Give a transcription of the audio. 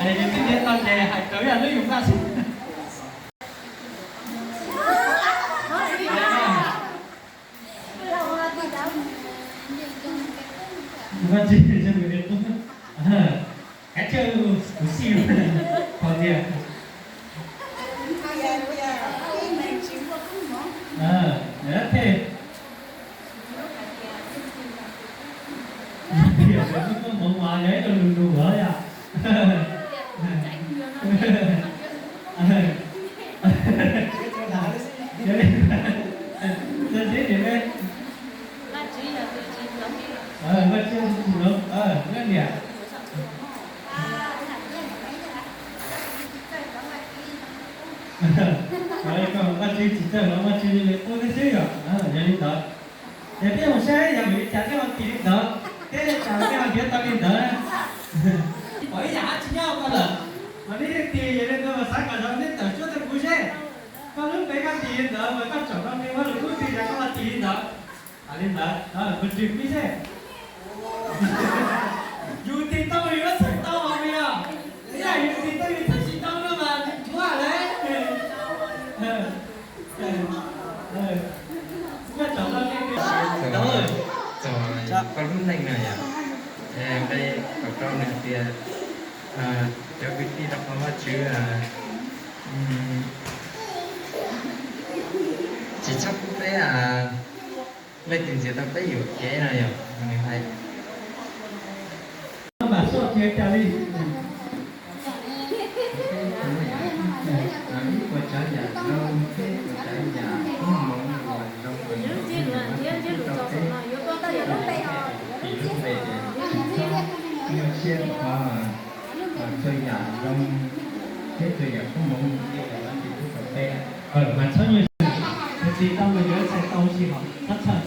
Yog tij niam tau ces hais tau yog lub yus npaj xwb. Vaj tswv, kav tsij, kuv xij qhov tias, yog dab tsi, yog tias muaj koob hmoov mas yog ib tug lus lus os yom. Txog tib tim me, Vaj Tswv tsis hloov leej niam. Vaj Tswv tsis txawj hloov, Vaj Tswv li qub tib xwb yom. Yog li ntawd, ces peb mus saib yog vim li cas nej ho tis li ntawd, thiab li cas nej ho nrhiav tau li ntawd. Pom ib yam dab tsi nyob hauv koj lawm, mas nej thiaj tis, yog li ntawd mas xav kom zoo nej tawm suab rau kuv seb koj lub npe koj tis li ntawd mas koj tsom rau nej muab lus kub twg yog koj ho tis li ntawd. Li ntawd, kuv tis pib seb. Yus tis tau yus yuav txhais tau mas yog, yog yus tis tau yus txhais tsis tau no mas muaj lawm. Koj tsom rau nej, txog koj lub neej no yom, nqe kaum rau nws hais tias cov kwv tij rau qhov Vaj Tswv tsis txhob pub peb, leej twg ntxias tau peb yuam kev no yog nws hais. Mam soj tsis cas li. Ib puas tsav yam zoo thiab ib puas tsav yam koob hmoov uas zoo uas yus tsis tau peb, tis lub npe ces tsis txhob nyuaj siab rau qhov txhua yam zoo thiab txhua yam koob hmoov ces Vaj Tswv pub rau peb. Mas txhob nyuaj siab, tus tis tau mas yuav txhais tau tsis hom txhob txhawj.